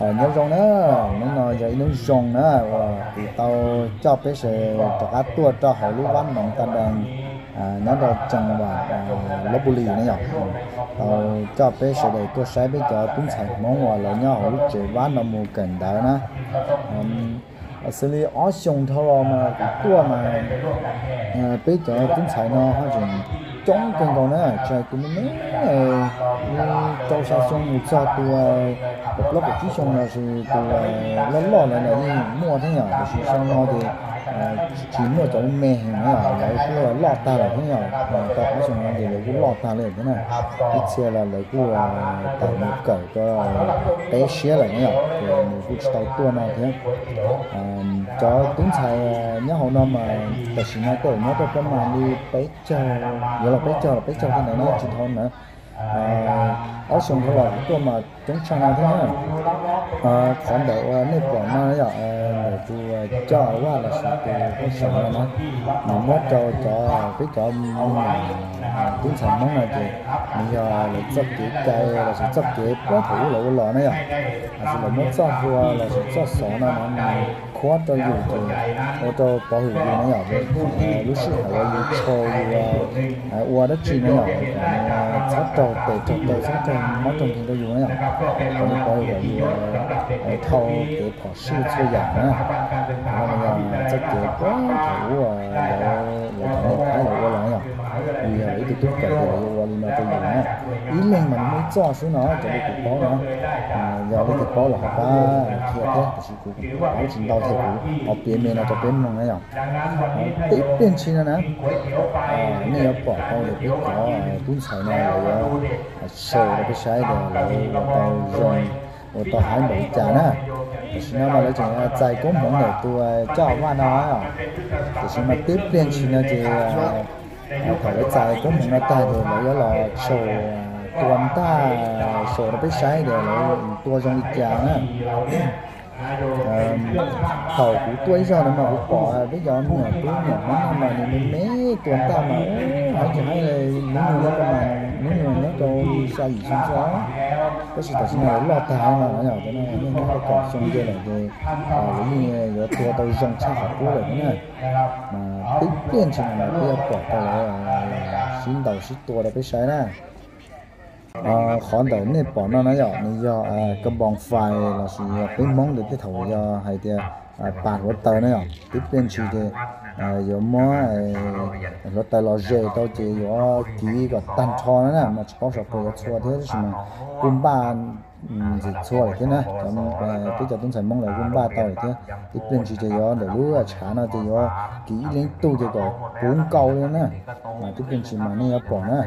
Nyob zoo na, hnub no yog ib hnub zoo na uas kuv tau coj peb sawv daws rov qab tuaj rau hauv lub vaj Noov Ta Dees nyob rau tseem vam Lab Pus Lis na yom. Tau coj peb sawv daws tuaj saib peb cov tub ntxhais Hmoob uas lawv nyob hauv lub tsev vaj no mus kawm ntawv na. Xws li ob xyoos dhau los mas kuv tuaj mas peb cov tub ntxhais no ho tseem coob kawg nkaus na, tsis hais tus me me li rau xya xyoo mus txog tus kaum plaub kaum tsib xyoo los sis tus loj loj lawm los yeej muaj thiab yom, tiam sis xyoo no ces tsis muaj cov me heev na yom, lawv kuj loj tag lawm thiab yom, tau ob xyoos no ces lawv kuj loj tag lawm thiab na. Ib txhia los lawv kuj tawm mus kawm rau qeb siab lawm na yom, ces nws kuj tsis tau tuaj no thiab. Cov tub ntxhais nyob hauv no mas tam sim no tej zaum nyob rau pab mas li peb caug, yuav los peb caug los peb caug tej ntawd na, tsis dhau ntawd. Ob xyoos dhau los kuv tuaj mas coob tshaj no thiab na. Qhov ntawm uas nej pom no yom, ntawm tus coj vaj los sis tus pej xeem no na, nws muab rau cov peb cov tub ntxhais Hmoob no ces nws yog lawv txoj kev cai los sis txoj kev puag thaum ub lawv ua los na yom. Lawv muab txoj hlua los sis txoj xov no na nws khuab rau yus ces ua rau pov hwm yus na yom, lub sij hawm uas yus tshau yus ua dab tsi na yom, kom nws txhob raug tes raug taw txhob raug mob raug nkeeg rau yus na yom, kom nws pov hwm kom yus dhau kev phom sij txhua yam na. Qhov no yog txoj kev puag thaum ub lawv cov neeg Thaib lawv ua los yom, yus yog lawv ib tug tub kawm ces lawv yuav ua li no rau yus na. Ib leeg mas nws muaj ib txoj xwb no, raws li kuv paub na. Yog leej twg paub los ho pab qhia thiab, tiam sis kuv paub tsis ntau thiab, kuv ho piav me no rau peb mloog na yom. Tib pliag ntshis no na, nej yuav pom tau tias peb cov tub ntxhais no lawv yuav show rau peb saib tias lawv ua tau zoo, ua tau haib npaum li cas na. Tam sim no mas lawv tseem txais koob hmoov ntawm tus coj vaj no, tiam sis mas tib pliag ntshis no ces thaum lawv txais koob hmoov no tag ces lawv yuav los show, tua ntaj show rau peb saib tias lawv tua zoo li cas na. Thaum kuv tuaj ib zaug no mas kuv pom peb cov me nyuam tub me nyuam Hmoob no mas nws me me tua ntaj mas haib tsis haib li, hnub nyoog nyob rau mas hnub nyoog nyob rau xya yim xyoo xwb. Tab sis tam sim no lawv loj tag no na yom, cov no yeej nyob rau kaum xyoo nce lawm ces lawv yeej yuav tua tau zoo tshaj qhov qub lawm thiab na. Mas tib pliag ntshis no mas peb yuav pom tau lawv sib ntaus sib tua rau peb saib na. Qhov ntawm nej pom no na yom, nws yog ka boos fais los sis yog peb Hmoob ntawd tej thaum yog hais tias pas hluav taws na yom. Tib pliag ntshis ces yuav muab hluav taws los zes tau ces yuav kiv kom tag nrho na, mas tsis paub xyov puas yuav txhua thiab, tab sis mas kuj npaj ntxim txhua lawm thiab na. Peb cov tub ntxhais Hmoob lawv kuj npaj tau lawm thiab. Tib pliag ntshis ces yuav ntawm lub tshav no ces yuav kiv ib leeg tug ces kom puv nkaus li na. Mas tib pliag ntshis mas nej yuav pom na.